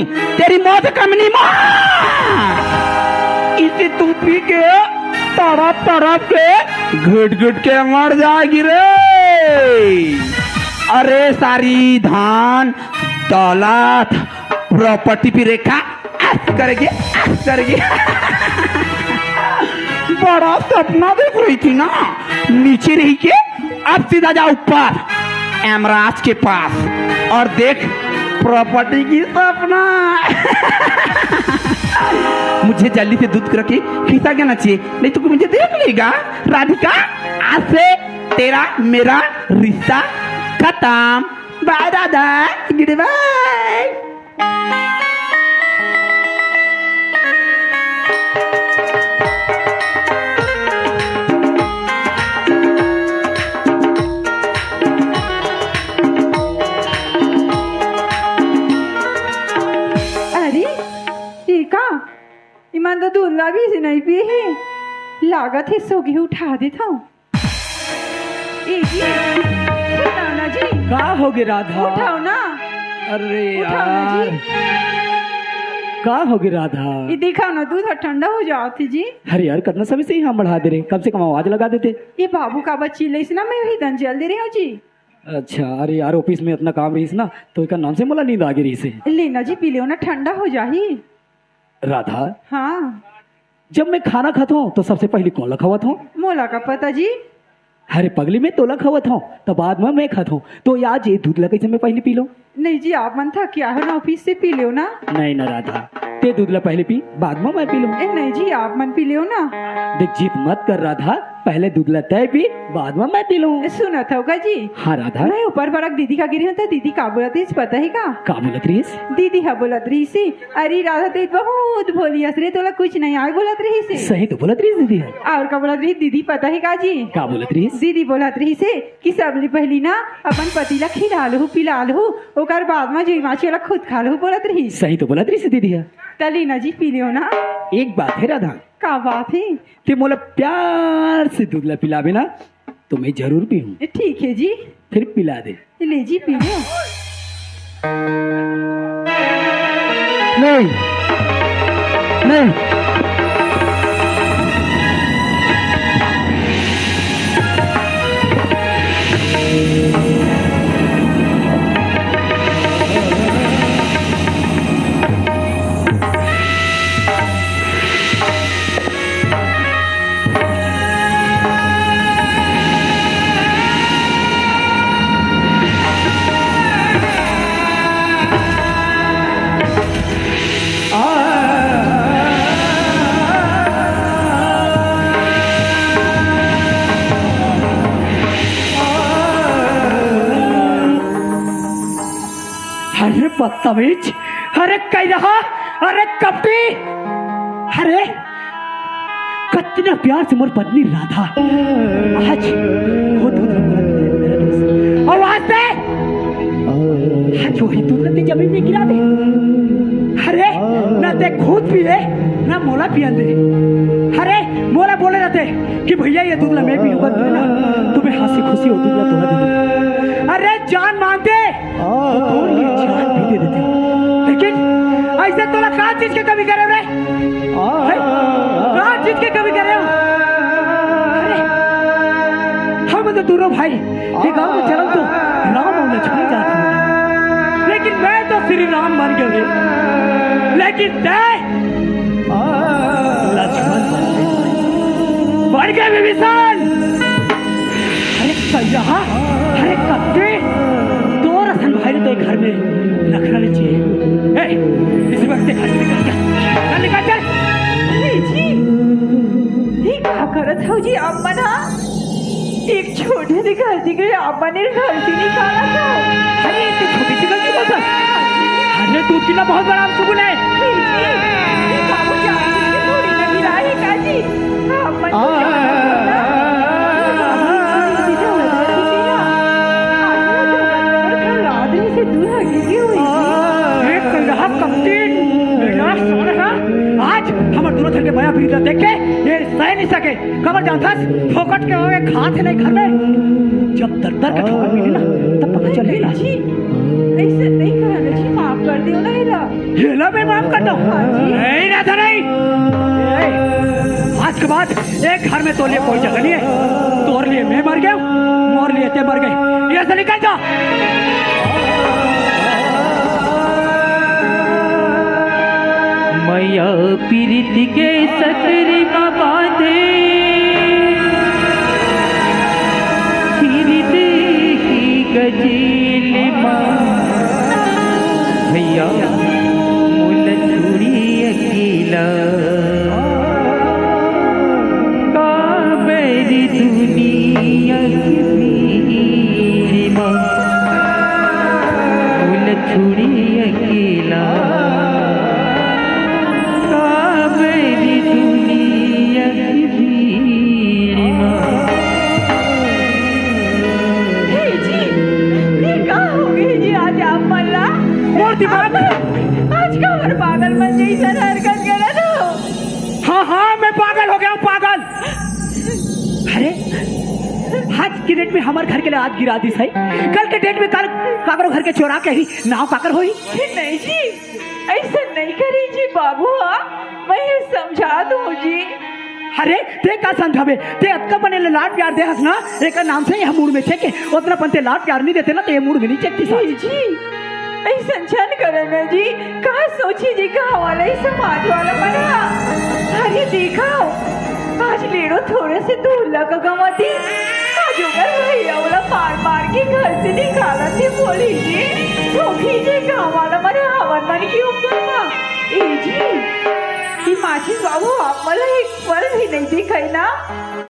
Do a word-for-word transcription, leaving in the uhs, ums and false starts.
तेरी मौत कमनी माँ, इसे तू पी के तड़प तड़प के घुट घुट के मर जाएगी रे। अरे सारी धान दौलत प्रॉपर्टी पे रेखा अस करेगी, अस करेगी। बड़ा सपना देख रही थी ना, नीचे रही के अब सीधा जा ऊपर यमराज के पास और देख प्रॉपर्टी की सपना। मुझे जल्दी से दूध करके खिसा के ना चाहिए, नहीं तो कोई मुझे देख लेगा। राधिका, आज से तेरा मेरा रिश्ता खत्म। बाय दादा, गुड बाय। अरे, ये का? इमन तो दूध ला भी से नहीं पिए हे। लागत हे सोगे उठा देत हव। ए जी, उठाओ ना जी। का होगे राधा? उठाओ ना। अरे उठाओ ना जी। यार, का होगे राधा? ये दिखाओ ना, दूध ह ठंडा हो जावत हे जी। अरे यार, कतना समय से यहाँ बढ़ा दे रहे, कम से कम आवाज लगा देते। ये बाबू का बच्ची लेस ना, मैं वही दन जल दे रही हूँ जी। अच्छा, अरे यार, ऑफिस में इतना काम रहीस ना, तो एकर नाम से मोला नींद आगे रहीस हे। ले ना जी, पी लेव ना, ठंडा हो जाही। राधा, हाँ। जब मैं खाना खात हूँ, तो सबसे पहले कौन ला खवात हूँ? मोला का पता जी। अरे पगली, मैं तोला खवात हूँ, तो बाद में मैं खात हूँ। तो आज ये दूध ला कैसे मैं पहले पी लूँ? नहीं जी, आप मन थक के आए हो ना, ऑफिस से पी लेव ना। नहीं ना राधा, ते दूध ला पहले पी, बाद में मैं पी लूँ। ए नहीं जी, आप मन पी लेव ना। देख, जिद मत कर राधा, पहले दूध ला तय पी, बाद में मैं पी लूँ। ए, सुनत हव का जी? हाँ राधा। मैं ऊपर बरक दीदी का गे रहेंव, तो दीदी का बोलत रहीस पता हे का? का बोलत रहीस? दीदी हा बोलत रहीस, अरे राधा, ते बहुत भोली हस रे, तोला कुछ नहीं आय बोलत रहीस। सही तो बोलत रहीस दीदी हा। और का बोलत रहीस दीदी, पता हे का जी? का बोलत रहीस? दीदी बोलत रहीस कि सबले पहली ना अपन पति ला खिला लहू, पिला लहू, ओकर बाद में जो इमाची वाला खुद खा लहू बोलत रहीस। सही तो बोलत रहीस दीदी हा। त ले ना जी, पी लेव ना। एक बात हे राधा। का बात हे? ते मोला प्यार से दूध ला पिलाबे ना, तो मैं जरूर पीहूँ। ठीक हे जी। फिर पिला दे। ले जी, पी लो। नहीं, नहीं। अरे बदतमीज, अरे कह रहा, अरे कपटी, अरे कितना प्यार से मोर पत्नी राधा, आज वो दूध ला मोला पिलाए बर दे रहिस। और आज ते, आज वही दूध ला ते जमीन में गिरा दे। अरे ना ते खुद पिए, ना मोला पियन दे। अरे मोला बोले रहते कि भैया ये दूध ला मैं पीहूँ ना, तो मैं हंसी खुशी वो दूध ला तोला दे। अरे जान मानते तो ये जान भी दे देते। लेकिन ऐसे तोला का चीज के कमी करे रे? हैं? का चीज के कमी करे हो? अरे, हम तो दोनों भाई ये गांव में जन्म तो राम और लक्ष्मण जात हन। लेकिन मैं तो श्री राम बन गयो रे। लेकिन तै लक्ष्मण बन गए। बन गए विभीषण। अरे कहिया, अरे कत्ते तोर असन भाई तो घर में रखना नहीं चाहिए। ए, इसी वक्त घर से निकल जा। चल निकल चल। ए जी, ये का करत हव जी आप मन हा? एक छोटे से गलती के लिए आप मन घर से निकाला था। अरे, इतनी छोटी सी गलती बोलता? अरे, तू कितना बहुत बड़ा अपशगुन है। ए जी, ये बाबू जान के थोड़ी ना गिरा है का जी? आप मन तो जानते हो ना। आज वो तो प्रहलाद जी से दूर हटी हुई थी। ए, कंजहा कपटी, बेटा सारा, आज हमर दोनों जन के मया प्रीत देख के ये सह नहीं सके। काबर जानथस, फोकट के होगे, खात हे नहीं घर में। जब दर दर के ठोकर मिली ना, तब पता चलही ना। जी, ऐसे नहीं कहा ना जी, माफ कर दियो ना इला। ये ला मैं माफ कर दो। नहीं रहता नहीं। आज के बाद एक घर में तोर लिए कोई जगह नहीं है। तोर लिए मैं मर गया, मोर लिए ते मर गई। ये से निकल जा। मैया पीरित के सतरी मा बांधे, पीरित की गजेल मा। भैया मोला छोड़ी अकेला, काबर दुनिया के भीड़ मा, मोला छोड़ी अकेला, काबर दुनिया के भीड़ मा। हे जी, ये का हो गई जी आज आप मन ला? मोर दिमाग। आज काबर पागल मन जैसन हरकत करत हो? हाँ, हाँ, मैं पागल हो गया हूँ, पागल। अरे, आज के डेट में हमर घर के ला आग गिरा दिस है, कल के डेट में कल काकरो घर के चोरा के ही नाव काकर होई? नहीं जी, ऐसा नहीं करी जी बाबू, हाँ, मैं ये समझा दूँ जी। अरे, ते का समझाबे? ते अतका बने ले लाड प्यार दे हस ना, एकर नाम से ये मूड में छेके, ओतना पन ते लाड प्यार नहीं देते ना, तो ये मूड में नहीं छेकती सास। जी, जी, ऐसन झन करन ना जी, का सोची जी, का वाला ही समाज वाला मन हा। अरे देखा, आज लेड़ो थोड़े से दूर लगा गवाती, आज ओकर भैया ओला मार मार के घर से निकालत हे बोली जी, धोखी जी, का वाला मन हवन मन के ऊपर ना। ए जी, ई माचिस बाबू आप मन ला एक पल भी नहीं दिखाई ना।